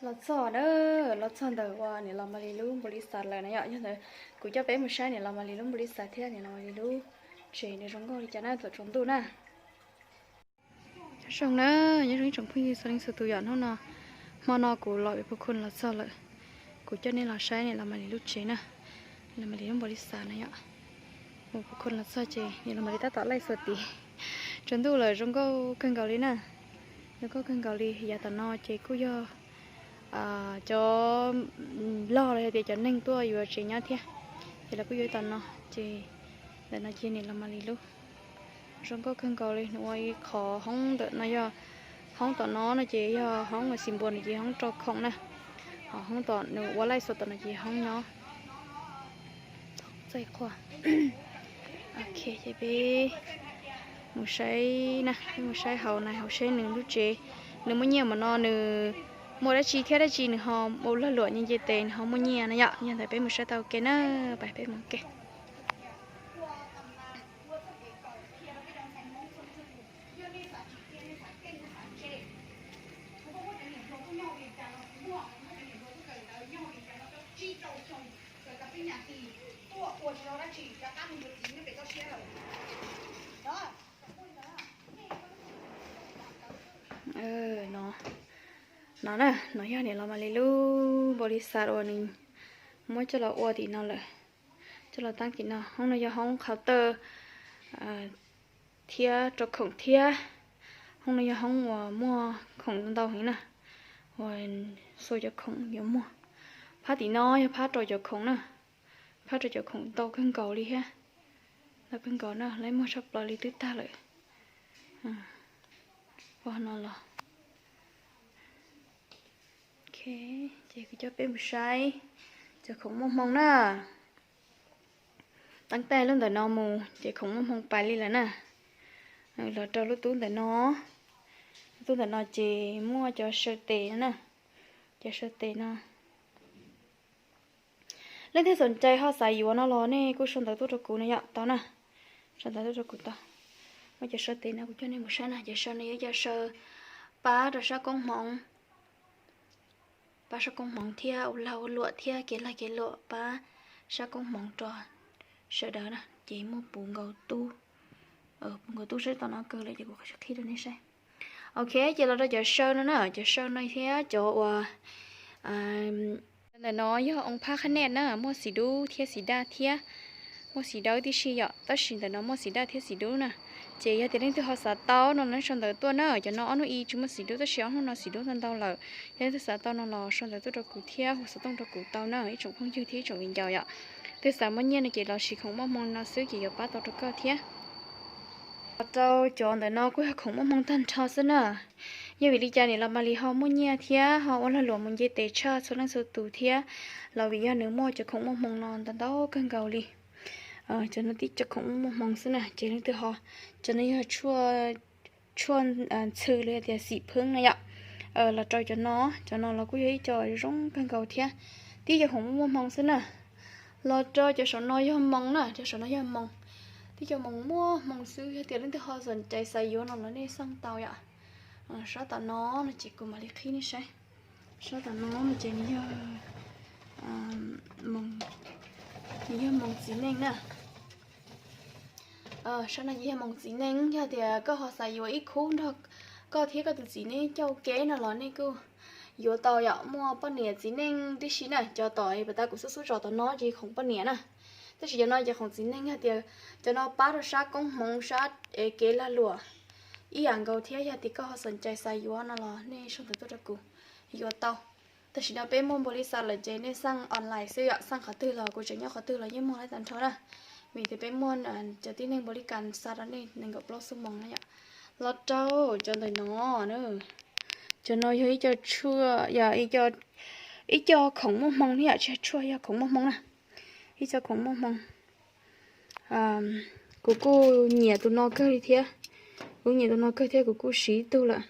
Los txog na, los txog ntawm uas niam laus Malis lub npaum li xav lawm na yom. Yog ntawd kuv coj peb mus saib niam laus Malis lub npaum li xav thiab niam laus Malis lub tsev nws zoo nkauj li cas na thaum tsaus ntuj na. Nyob zoo na, nyob zoo ib tsoom phooj ywg txhua leej txhua tus yom. Hnub no, hmo no kuv los pem Phu Khun los txog lawm, kuv coj nej los saib niam laus Malis lub tsev na. Niam laus Malis lub npaum li xav na yom. Mus Phu Khun los txog ces niam laus Malis tab tom laij xuas tid. Tsaus ntuj lawm zoo nkauj kawg nkaus li na. Zoo nkauj kawg nkaus li. Yav tom no ces kuj yog cov log los yog tias cov neeg tuaj yuav tsev nyob thiab, ces lawv kuj yuav tom no. Ces ntawm no ces niam laus Malis lub zoo nkauj kawg nkaus li. Nws ua ib qho hoob ntawm no yog, hoob tom no no ces yog hoob uas xis npuas no ces hoob rau khoom na. Ho hoob tom nws ua laij xuas tom no ces hoob nyob. Txaij qhua. Ok, ces peb mus saib na, peb mus saib hauv na, hauv seb nws lub tsev, nws muaj nyiaj mas no nws muaj dab tsi thiab dab tsi nws ho ua lag luam nce nce tes nws ho muaj nyiaj na yom. Yog ntawd peb mus saib tau ua ke na, peb mus ua ke. No, no na, no yog niam laus Malis lub npaum li xav uas nws muab coj los ua tim no lawm, coj los tab tim no. Hoob no yog hoob qhov tawj thiab rau khoom thiab. Hoob no yog hoob uas muaj khoom ntau heev na, uas xuas cov khoom yuav muag. Phab tim no yog phab rau cov khoom na, phab rau cov khoom ntau kawg nkaus li thiab. Ntau kawg nkaus na, lawv muag tshaj plaws li twb tag lawm. Pog no los. Ok, ces kuv coj peb mus saib cov khoom muaj hmoo na. Teeb tais lub ntawm no mus ces khoom muaj hmoo pais li lawm na. Los rau lub tub ntawm no, lub tub ntawm no ces muaj cov saw tes na, cov saw tes no. Leej twg xom cai ho xav yuav no los nej kuj sau ntawv tuaj rau kuv no yom, tau na. Sau ntawv tuaj rau kuv tau. Muaj cov saw tes no kuv coj nej mus saib na, cov saw no yog cov saw pab rau sab koob hmoov, pab sab koob hmoov thiab ua lag ua luam thiab kev lag kev luam pab sab koob hmoov rau sawv daws na. Ces muaj puv nkaus tub, puv nkaus tub sab tom no kawg lawm ces kuv qhib rau nej saib. Ok, ces los rau cov saw no na, cov saw no thiab cov uas ntawm no yog oo phab qhab nej na, muaj xim dub thiab xim daj thiab muaj xim dawb tib si yom, tab sis ntawm no muaj xim daj thiab xim dub na. Ces yog tias leej twg ho xav tau no nej sau ntawv tuaj na, cov no ob hnub i tsis muaj xim dub tab sis ob hnub no xim dub ntau ntau lawm. Yog leej twg xav tau no los sau ntawv tuaj rau kuv thiab hu xov tooj rau kuv tau na ib tsoom phooj ywg thiab ib tsoom viv ncaus yom. Twg xav muaj nyiaj no ces los siv khoom muaj hmoo no xwb ces yuav pab tau rau koj thiab. Los rau cov ntawm no kuj yog khoom muaj hmoo tag nrho xwb na. Yog vim li cas niam laus Malis ho muaj nyiaj thiab ho ua lag luam mus nce tes tshaj txhua leej txhua tus thiab los vim yog nws muaj cov khoom muaj hmoo no ntau ntau kawg nkaus li. Cov no tib cov khoom muaj hmoo xwb na, ces leej twg ho, cov no yog tshuaj ntxhw los yog tias xim phwb na yom. Los rau cov no, cov no los kuj yog ib co zoo kawg nkaus thiab, tib cov khoom muaj hmoo xwb na. Los rau cov saum no yog moo na, cov saum no yog moo, tib cov moo muaj hmoo xwb. Yog tias leej twg ho xom cai xav yuav no los nej xaj tau yom. Sab tom no no ces kuv mam li qhib nej saib. Sab tom no no ces nws yog, nws yog moo txiv neej na. Sab no ces yog moo txiv neej, yog tias koj ho xav yuav ib khub nrog koj thiab koj tus txiv neej coj ua ke no los nej kuj yuav tau yom. Muaj poj niam txiv neej tib si na, cov tom pas tas kuv xub xub tso tom no ces khoom poj niam na. Tab sis cov no ces khoom txiv neej, yog tias cov no pab rau sab koob hmoov sab kev lag luam ib yam nkaus thiab. Yog tias koj ho xom cai xav yuav no los nej sau ntawv tuaj rau kuv yuav tau. Tam sim no peb muaj npaum li xav lawm ces nej xaj online xwb yom, xaj qhov twg los kuv tseem nyob qhov twg los yeej muaj lawm tag nrho na. Vim tias peb muaj cov tib neeg npaum li kas xa rau nej nees nkaum plaub xuab moos na yom. Los rau cov ntawm no na, cov no yog ib co tshuaj, yog ib co khoom muaj hmoo thiab yom, tsis yog tshuaj, yog khoom muaj hmoo na. Ib co khoom muaj hmoo. Kuv kuj nyiam tus no kawg li thiab, kuv nyiam tus no kawg thiab kuv kuj siv ib tug lawm.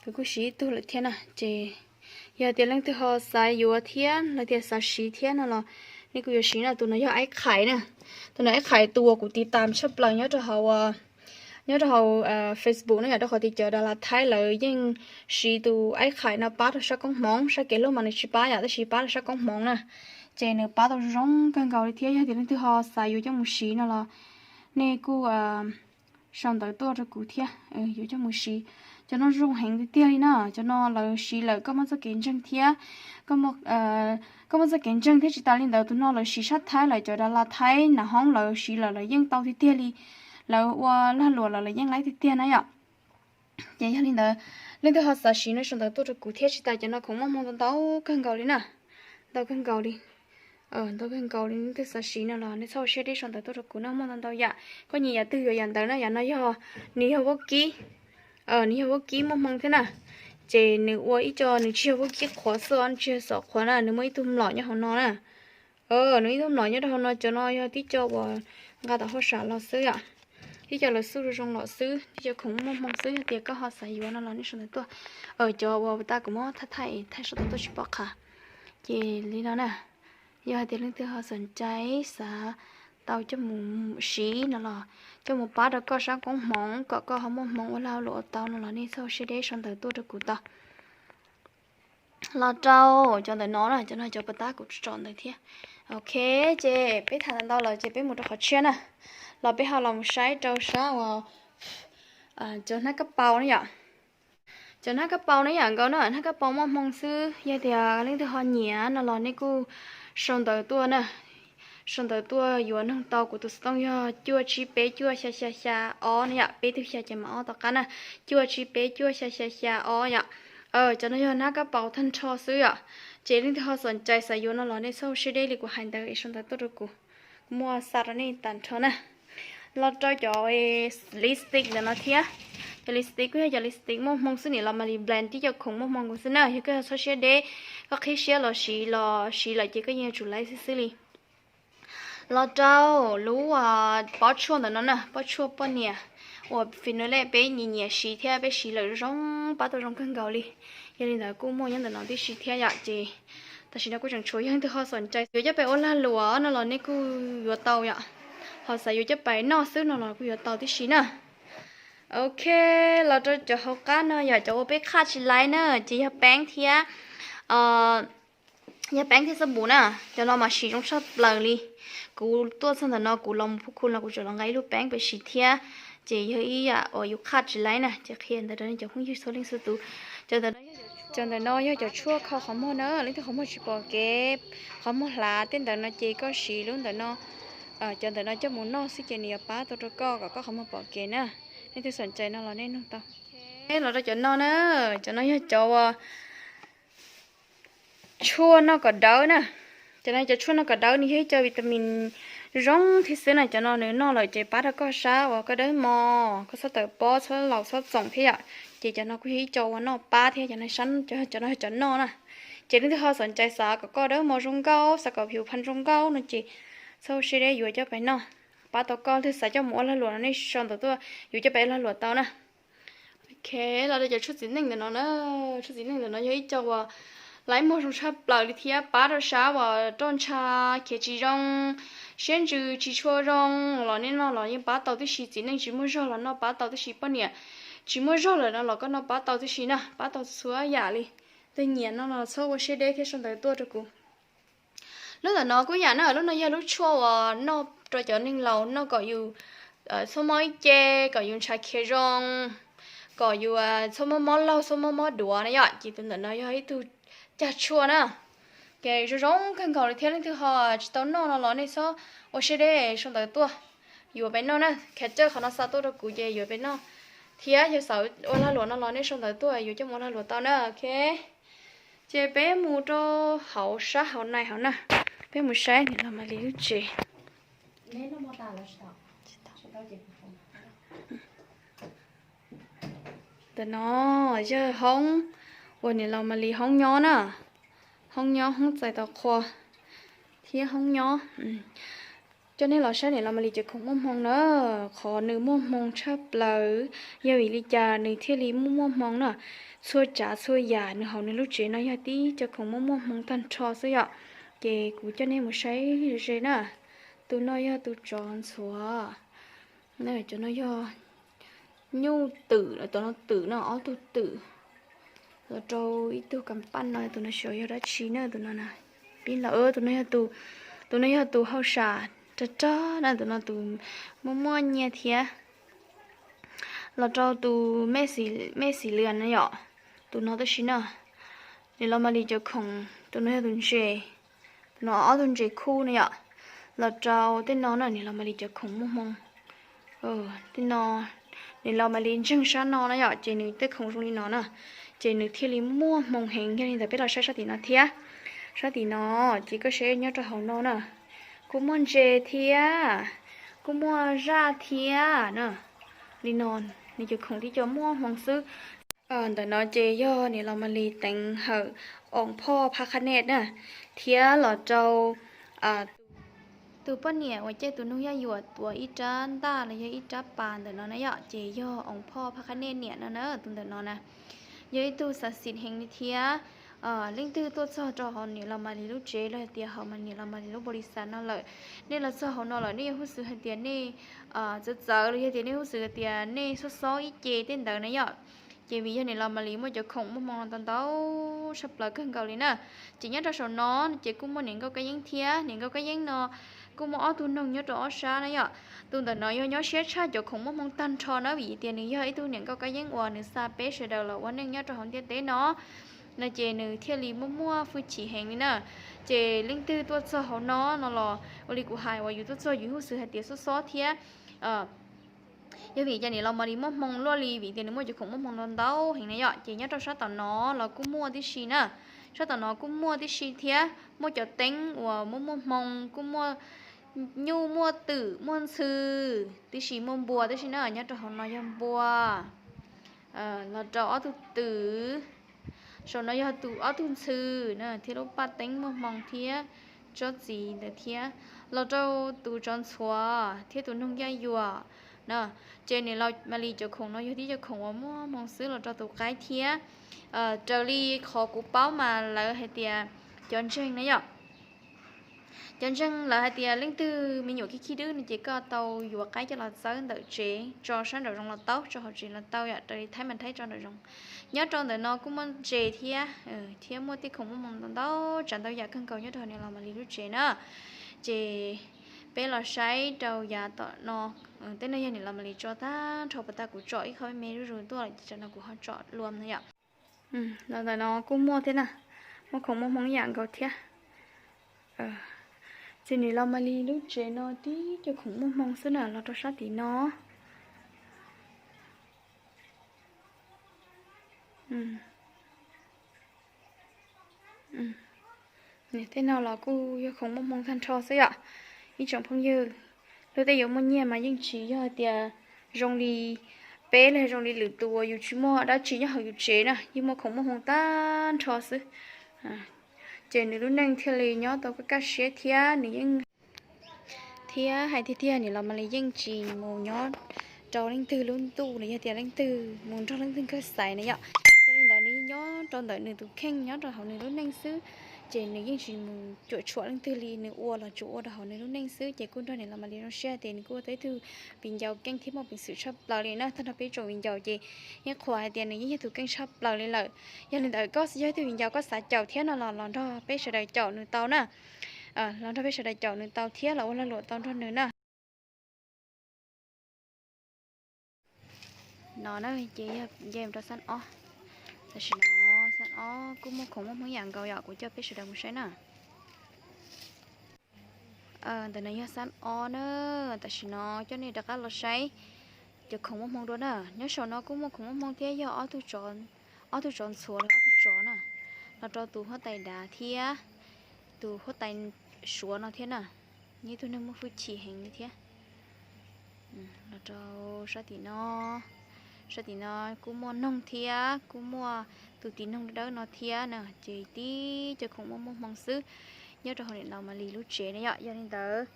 Kuv kuj siv ib tug lawm thiab na. Ces yog tias leej twg ho xav yuav thiab los tias xav siv thiab no los nej kuj yuav siv na. Tus no yog Aib Qhais na, tus no Aib Qhais tus uas kuv tiv tam tshaj plaws nyob rau hauv uas Nyob rau hauv Facebook no yom, rau qhov tias cov das las Thaib lawv yeej siv tus aib qhais no pab rau sab koob hmoov, sab kev hlub mas nws tsis pab yom, tab sis pab rau sab koob hmoov na. Ces nws pab tau zoo kawg nkaus li thiab. Yog tias leej twg ho xav yuav coj mus siv no los nej kuj sau ntawv tuaj rau kuv thiab, yuav coj mus siv. Cov no zoo heev tiag tiag li na, cov no lawv siv lawm koj muaj txoj kev ntseeg thiab. Koj muaj txoj kev ntseeg thiab tsis tas li ntawd, tus no lawv siv sab Thaib lawm, cov das las Thaib nas hoob lawv siv lawm lawv yeej tau tiag tiag li. Lawv ua lag luam lawm lawv yeej laib tiag tiag na yom. Ces yog li ntawd, leej twg ho xav siv no sau ntawv tuaj rau kuv thiab, tsis tas cov no khoom muaj hmoo ntau ntau kawg nkaus li na. Ntau kawg nkaus li, ntau kawg nkaus li. Leej twg xav siv no los nej txhob ua siab deb, sau ntawv tuaj rau kuv na, muaj ntau ntau yam. Koj nyiam yam twg yuav yam ntawd na. Yam no yog, nws yog vaub kib, nws yog vaub kib muaj hmoo thiab na. Ces nws ua ib co, nws tsis yog vaub kib qhuav xwb os, nws tsis yog xov qhuav na, nws muaj ib tug mlom nyob hauv no na. Nws ib tug mlom nyob rau hauv no, cov no yog tib co uas nqa tom hauj sam los xwb yom. Tib co lawv xuj zoo zoo los xwb, tib co khoom muaj hmoo xwb. Yog tias koj ho xav yuav no los nej sau ntawv tuaj. Cov uas tas kuv muab thaij thaij thaij sau ntawv tuaj tsis pom qhov. Ces li no na, yog hais tias leej twg ho xom cai xav tau coj mus siv no los coj mus pab rau koj sab koob hmoov kom koj ho muaj hmoov ua lag luam ua tau no los nej txhob ua siab deb, sau ntawv tuaj rau kuv tau. Los rau cov ntawm no na, cov no cov puas tab kuv tso ntawd thiab. Ok, ces peb tham tau ntau lawm ces peb mus rau qhov tshiab na. Los peb ho los mus saib rau sab uas cov hnab kab paus na yom. Cov hnab kab paus na yam nkaus na, hnab kab paus muaj hmoo xwb. Yog tias leej twg ho nyiam no los nej kuj sau ntawv tuaj na. Sau ntawv tuaj yuav noog tau kuv tus xov tooj yog cuaj tsib peb cuaj xya xya xya ob na yom, peb tug xya ces mam ob tom qab na. Cuaj tsib peb cuaj xya xya xya ob yom. Cov no yog hnab kab paus tag nrho xwb yom. Ces leej twg ho xom cai xav yuav no los nej txhob ua siab deb li kuv hais ntawd es sau ntawv tuaj rau kuv, kuv muaj xa rau nej tag nrho na. Los rau cov lipstick ntawm no thiab. Cov lipstick kuj yog cov lipstick muaj hmoo xwb, niam laus Maly brand tib co khoom muaj hmoo xwb na. Yog koj txhob siab deb, koj qhib siab los siv los siv lawm ces koj yeej yuav tsum laib xwb xwb li. Los rau lub pob tshuaj ntawm no na, pob tshuaj poj niam uas Finnaule peb nyiam nyiam siv thiab peb siv lawm zoo, pab tau zoo kawg nkaus li. Yog li ntawd kuj muaj nyob ntawm no tib si thiab yom. Ces tam sim no kuj tseem tshuav, yog leej twg ho xom cai yuav coj pais ua lag luam no los nej kuj yuav tau yom. Ho xav yuav coj pais noj xwb no los kuj yuav tau tib si na. Ok, los rau cov hauv qab no yom, cov uas peb qhaj tsis laib na, ces yog peeb thiab, yog peeb thiab xab npum na. Cov no mas siv zoo tshaj plaws li. Kuv tuaj txog ntawm no kuv los mus phu khu no kuv tseem los nqa ib lub peeb pais siv thiab. Ces yog ib yam uas yus qhaj tsis laib na, ces qhia ntawd rau nej cov phooj ywg txhua leej txhua tus. Cov ntawm no yog cov tshuaj kho qhov muag na, leej twg qhov muag tsis pom kev, qhov muag hlav tej ntawd no ces koj siv lub ntawm no. Cov ntawm no coj mus noj xwb ces nws yuav pab tau rau koj kom koj qhov muag pom kev na. Leej twg xom cai no los nej nug tau. Los rau cov no na, cov no yog cov uas tshuaj noj kom dawb na. Cov no cov tshuaj noj kom dawb, nws yog ib co vitamin zoo thiab xwb na. Cov no nws noj lawm ces pab rau koj sab uas koj dawb mos, koj txhob tawm pob, txhob laus txhob txoom thiab yom. Ces cov no kuj yog ib co uas noj pab thiab, cov no, cov no yog cov noj na. Ces leej twg ho xom cai xav kom koj dawb mos zoo nkauj, xav kom phiv phan zoo nkauj no ces txhob ua siab deb yuav coj pais noj, pab tau koj. Leej twg xav coj mus ua lag luam no nej sau ntawv tuaj yuav coj pais ua lag luam tau na. Ok, los rau cov tshuaj txiv neej ntawm no na. Tshuaj txiv neej ntawm no yog ib co uas laib muag zoo tshaj plaws li thiab pab rau sab uas roj ntsha khiav tsis zoo, siab ntsws tsis tshua zoo los nej noj los yeej pab tau tib si. Txiv neej tsis muaj zog los noj pab tau tib si, poj niam tsis muaj zog lawm no los koj noj pab tau tib si na, pab tau txhua yam li. Leej twg nyiam no los txhob ua siab deb thiab sau ntawv tuaj rau kuv. Lub ntawm no kuj yam na, lub no yog lub tshuaj uas noj rau cov neeg laus noj kom yus txhob mob ib ce, kom yus ntshav khiav zoo, kom yus txhob mob mob laug txhob mob mob duav na yom. Ces tus ntawm no yog ib tug cag tshuaj na. Ces zoo zoo kawg nkaus li thiab, leej twg ho tsis tau noj no los nej txhob ua siab deb, sau ntawv tuaj yuav pais noj na. Khav cawj qhov no xa tuaj rau kuv ces yuav pais noj. Thiab yog xav ua lag luam no los nej sau ntawv tuaj yuav coj mus ua lag luam tau na. Ok, ces peb mus rau hauv sab hauv nai hauv na, peb mus saib niam laus Maly lub tsev. Ntawm no yog hoob uas niam laus Maly hoob nyob na, hoob nyob, hoob txais tau qhua thiab hoob nyob. Coj nej los saib niam laus Maly cov khoom muaj hmoo na. Qhov nws muaj hmoo tshaj plaws yog vim li cas nws thiaj li muaj muaj hmoo na? Txhua tsav txhua yam nws hauv nws lub tsev no yog tib co khoom muaj muaj hmoo tag nrho xwb yom. Ces kuv coj nej mus saib ze na. Tus no yog tus tsov ntxhuav. Cov no yog nyuj twm, tus no twm no ob tug twm. Los rau ib tug kas paj no, tus no xyov yog dab tsi na, tus no na. Pib los, tus no yog tus, tus no yog tus hauj sam rog rog na, tus no tus muaj muaj nyiaj thiab. Los rau tus me xis lwm na yom, tus no tab sis na, niam laus Malis cov khoom, tus no yog tus ntses, tus no ob tug ntses khuj na yom. Los rau tej no na niam laus Malis cov khoom muaj hmoo. Tej no niam laus Malis ntseeg sab no na yom, ces nws tej khoom zoo li no na, ces nws thiaj li muaj hmoo heev. Yog li ntawd peb los saib sab tim no thiab. Sab tim no ces koj saib nyob rau hauv no na, kuj muaj ntses thiab, kuj muaj zaj thiab na. Li no, nws cov khoom tib co muaj hmoo xwb. Ntawm no ces yog niam laus Malis teev hawm oos phoj phab qhab nej na, thiab los rau tus poj niam uas caij tus noog yaj yuam tuav ib rab ntaj los yog ib rab pas ntawm no na yom, ces yog oos phoj phab qhab nej niam no na, tus ntawm no na. Yog ib tug xav xis heev li thiab. Leej twg tuaj txog rau hauv niam laus Malis lub tsev los hais tias hauv niam laus Malis lub npaum li xav no lawm, nej los txog hauv no lawm nej yuav huj xwm hais tias nej txawv txawv los yog tias nej huj xwm hais tias nej xob xob ib ce tej ntawd na yom. Ces vim yog niam laus Malis muaj cov khoom muaj hmoo no ntau ntau tshaj plaws kawg nkaus li na. Ces nyob rau saum no ces kuj muaj niam nkauj kab yeeb thiab. Niam nkauj kab yeeb no kuj muaj ob tug noog nyob rau ob sab na yom. Tus ntawm no yog nyob siab tshaj cov khoom muaj hmoo tag nrho na, vim tias nws yog ib tug niam nkauj kab yeeb uas nws xa peb sawv daws los ua neej nyob rau hauv ntiaj teb no, no ces nws thiaj li muaj muaj hwj chim heev li na. Ces leej twg tuaj txog hauv no no los ua li kuv hais uas yus tuaj txog yus huj xwm hais tias xob xob thiab. Yog vim cas niam laus Malis muaj hmoo luaj li, vim tias nws muaj cov khoom muaj hmoo ntau ntau heev na yom. Ces nyob rau sab tom no los kuj muaj tib si na. Sab tom no kuj muaj tib si thiab, muaj cov teeb uas muaj muaj hmoo, kuj muaj nyuj muaj twm muaj ntxhw, tib si muaj npua tib si na. Nyob rau hauv no yog npua, los rau ob tug twm, saum no yog tus ob tug ntxhw na, thiab lub paj teeb muaj hmoo thiab tsob txiv ntawd thiab. Los rau tus tsov ntxhuav thiab tus noog yaj yuam na. Ces niam laus Malis cov khoom no yog tib cov khoom uas muaj hmoo xwb los rau tus qaib thiab. Raws li qhov kuv paub mas lawv hais tias cov ntseeg na yom, cov ntseeg lawv hais tias leej twg me nyuam khib khib dwb no ces koj tau yuav qaib coj los txawb ntawm tsev tso sab nraum zoov los tau, tso hauv tsev los tau yom, raws li Thaib mas Thaib tso nraum zoov. Nyob rau ntawm no kuj muaj ntses thiab, thiab muaj tej khoom muaj hmoo ntau ntau tsav ntau yam kawg nkaus nyob rau niam laus Malis lub tsev na. Ces peb los saib rau yav tom no, tej no yog niam laus Malis tso tag nrho puas tas, kuv tsom ib qho me me zuj zus tuaj lawm ces tsam no kuv ho tsom lua no yom. Los ntawm no kuj muaj thiab na, muaj khoom muaj hmoo ib yam nkaus thiab. Ces niam laus Malis lub tsev no tib co khoom muaj hmoo xwb na, los rau sab tim no. Tej no los kuj yog khoom muaj hmoo tag nrho xwb yom. Ib tsoom phooj ywg, luag tej yuav muaj nyiaj mas yeej tsis yog hais tias zoo li peb los zoo li lwm tus uas yus tsis muaj dab tsi nyob hauv yus tsev na, yeej muaj khoom muaj hmoo tag nrho xwb. Ces nws lub neej thiaj li nyob tau kaj kaj siab thiab nws yeej, thiab hais tiag tiag niam laus Malis yeej tsis mus nyob rau leej twg lub ntuj los yog tias leej twg mus nrog leej twg kawg xaiv na yom. Yog li ntawd nws yeej nyob rau ntawm nws tus kheej nyob rau hauv nws lub neej xwb, ces nws yeej tsis mus cuam tshuam leej twg li, nws ua los tsuas ua rau hauv nws lub neej xwb. Ces kuj nrog niam laus Malis zoo siab tias nws kuj ua tau ib tug viv ncaus keej thiab muaj peev xwm tshaj plaws li na. Tag nrho peb tsoom viv ncaus ces yeej qhuas hais tias nws yeej yog tus keej tshaj plaws li lawm. Yog li ntawd koj yog ib tug viv ncaus koj xav caum thiab no los los nrog peb sawv daws caum nws tau na. Los nrog peb sawv daws caum nws tau thiab los ua lag luam tau nrog nws na. No na ces yog nce rau xab ob. Tam sim no xab ob kuj muaj khoom muaj hmoo yam nkaus yom, kuv coj peb sawv daws mus saib na. Ntawm no yog xab ob na. Tam sim no coj nej rov qab los saib cov khoom muaj hmoo dua na. Nyob saum no kuj muaj khoom muaj hmoo thiab, yog ob tug tsov ntxhuav los ob tug tsov na, los rau tus huab tais dav thiab tus huab tais suav no thiab na. Ib tug neeg muaj hwj chim heev li thiab. Los rau sab tim no, sab tim no kuj muaj noog thiab, kuj muaj tus tis noog dawb no thiab na. Ces tib cov khoom muaj muaj hmoo xwb nyob rau hauv niam laus Malis lub tsev na yom. Yog li ntawd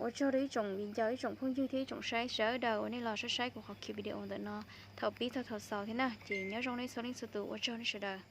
ua tsaug rau ib tsoom viv ncaus, ib tsoom phooj ywg thiab ib tsoom saib sawv daws uas nej los saib saib kuv qhov video ntawm no thaum pib txog thaum xaus thiab na. Ces nyob zoo nej txhua leej txhua tus, ua tsaug nej sawv daws.